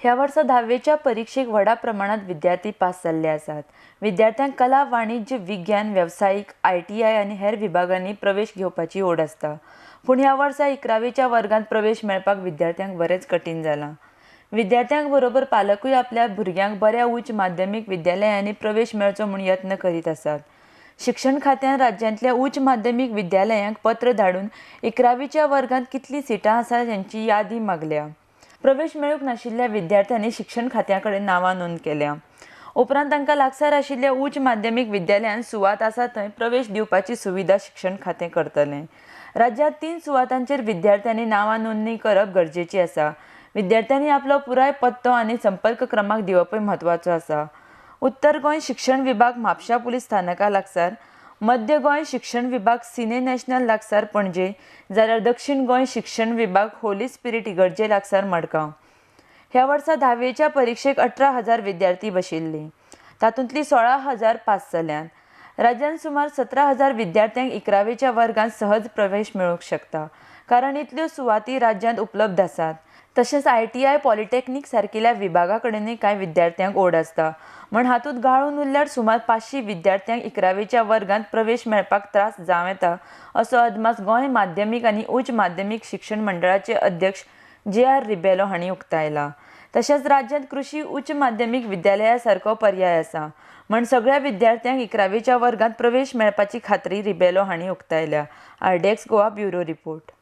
ह्या वर्सा धावेच्या परिक्षेक व्हडा प्रमाणात विद्यार्थी पास जाल्ले आसात. विद्यार्थ्यांक कला, वाणिज्य, विज्ञान, वेवसायीक, ITI आनी हेर विभागांनी प्रवेश घेवपाची ओड आसता. पूण ह्या वर्सा 11वेच्या वर्गांत प्रवेश मेळपाक विद्यार्थ्यांक बरेंच कठीण जालां. विद्यार्थ्यांक बरोबर पालकूय आपल्या भुरग्यांक बऱ्या उच्च माध्यमीक विद्यालयांनी प्रवेश मेळचो म्हूण यत्न करीत आसात. शिक्षण खात्यान राज्यांतल्या उच्च माध्यमीक विद्यालयांक पत्र धाडून 11वीच्या वर्गांत कितलीं सिटां आसात हांची यादी मागल्या. प्रवेश मेळूंक नाशिल्ल्या विद्यार्थ्यांनी शिक्षण खात्या कडेन नांवां नोंद केल्या. उपरांत तांकां लागसार आशिल्ल्या उच्च माध्यमीक विद्यालयांत सुवात आसा थंय प्रवेश दिवपाची सुविधा शिक्षण खातें करतलें. राज्यांत 3 सुवातांचेर विद्यार्थ्यांनी नांवां नोंदणी करप गरजेची आसा. विद्यार्थ्यांनी आपलो पुराय पत्तो आनी संपर्क क्रमांक दिवपूय म्हत्वाचो आसा. उत्तर गोंय शिक्षण विभाग म्हापशा पुलीस स्थानका लागसार, मध्य गोंय शिक्षण विभाग सिने नॅशनल लागसार पणजे, जाल्यार दक्षिण गोंय शिक्षण विभाग होली स्पिरिट इगर्जे लागसार मडगांव. ह्या वर्सा धावेच्या परिक्षेक 18,000 विद्यार्थी बशिल्ली. तातूंतली 16,000 पास जाल्यात. राज्यांत सुमार 17,000 विद्यार्थ्यांक 11वेच्या वर्गांत सहज प्रवेश मेळूंक शकता, कारण इतल्यो सुवाती राज्यांत उपलब्ध आसात. तशेंच ITI, polytechnic सारकिल्या विभागा कडेनूय कांय विद्यार्थ्यांक ओड आसता. म्हण हातूंत गाळून उरल्यार सुमार 500 विद्यार्थ्यांक 11वेच्या वर्गांत प्रवेश मेळपाक त्रास जावं येता, असो अदमास गोंय माध्यमीक आनी उच्च माध्यमीक शिक्षण मंडळाचे अध्यक्ष JR Rebelo हांणी उक्तायला. तशेंच राज्यांत कृषी उच्च माध्यमीक विद्यालया सारको पर्याय आसा, म्हण सगळ्या विद्यार्थ्यांक 11वेच्या वर्गांत प्रवेश मेळपाची खात्री रिबेलो हांणी उक्तायल्या. RDX Goa bureau report.